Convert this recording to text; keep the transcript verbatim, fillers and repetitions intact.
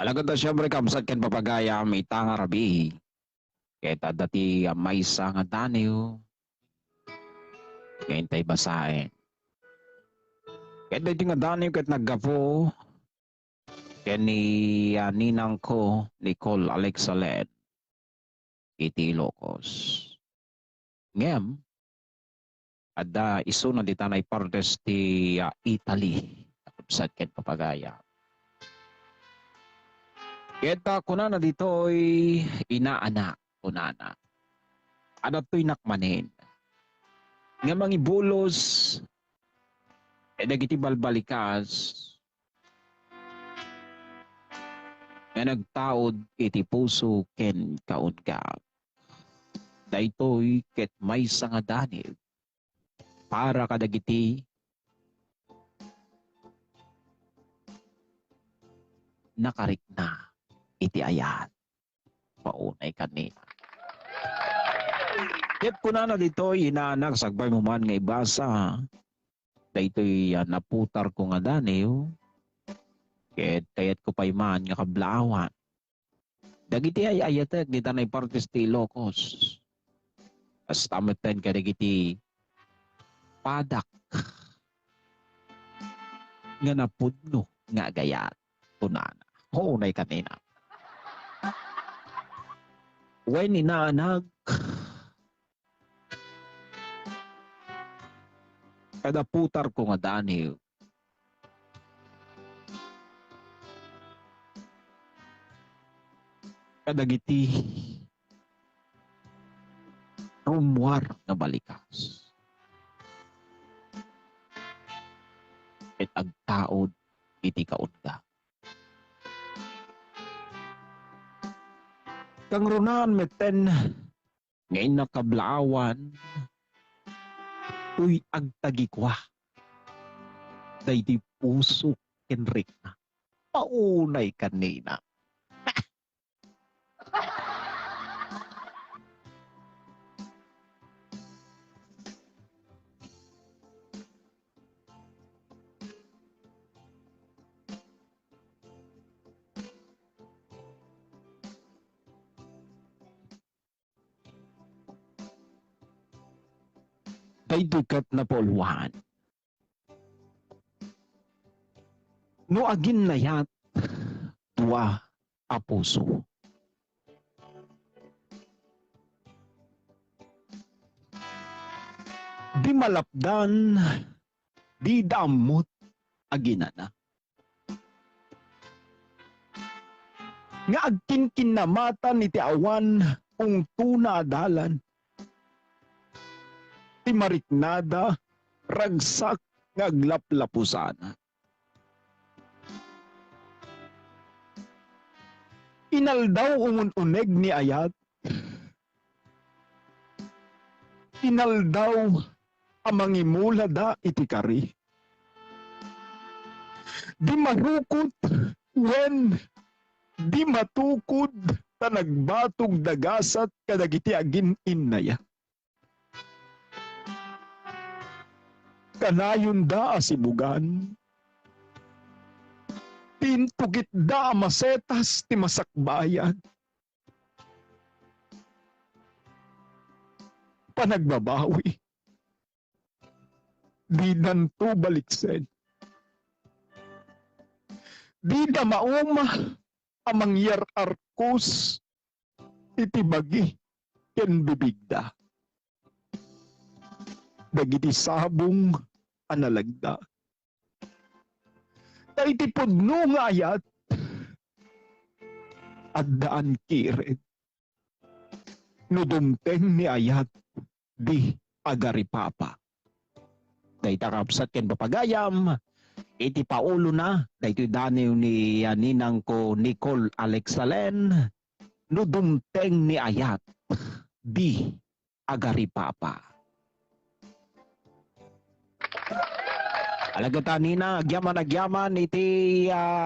Alagad ta, siyempre, kabsat ken papagayam, ita nga rabii. Ket adda ti, ah, maysa nga daniw nga intay basaen. Ket daytoy nga daniw ket naggapu ken ni, ah, ninangko, Nicole Alexa Len, iti Ilocos. Ngem, adda isuna dita naipartes ti, ah, Italy, kabsat ken papagayam. Ket, ah, kunana ditoy, "Inaanak," kunana, "adda toynak manen nga mangibulos dagiti balbalikas nga nagtaud iti puso ken kaunggaak." Daytoy ket maysa nga daniw para kadagiti nakarikna iti ayat. Paunay kanina. Ket kunana ditoy, inaanak, sakbaymo man nga ibasa daytoy, ah, naputarko nga daniw, ket kayatko pay man nga kablaawan dagiti ay-ayatek dita naipartes ti Ilocos. Kasta metten kadagiti padak nga napudno nga agayat, kunana. Paunay kanina. Wen, inaanak, kadaputarko nga daniw kadagiti rummuar nga balikas ket agtaud iti kaunggaak. Kangrunaan metten nga innak kablaawan, toy agtagikua daydi puso ken rikna. Paunay kanina. Daytoy ket napauluan. No aginnayat dua a puso, di malapdan, dida ammot aginana. Nga agkinkinnamatan iti awan ungtona a dalan. Ti mariknada, ragsak nga aglaplapusana. Inaldaw umun-uneg ni ayat, inaldaw a mangimulada iti kari. Di marukot wen di matukod ta nagbatog da gasat kadagiti agin-innaya. Kanayonda a sibugan ti intugitda a masetas ti masakbayan. Panagbabawi. Didanto baliksen. Dida mauma a mangyar-arkus iti bagi ken bibigda dagiti sabong a nalagda. Ta iti pudno nga ayat, addaan kired. No dumteng ni ayat, di agaripapa. Dayta, kabsat ken papagayam, iti paulona daytoy daniw ni, ah, ninangko Nicole Alexalen, "No dumteng ni ayat, di agaripapa." Alagad ta, Nina, agyaman, agyaman iti, ah,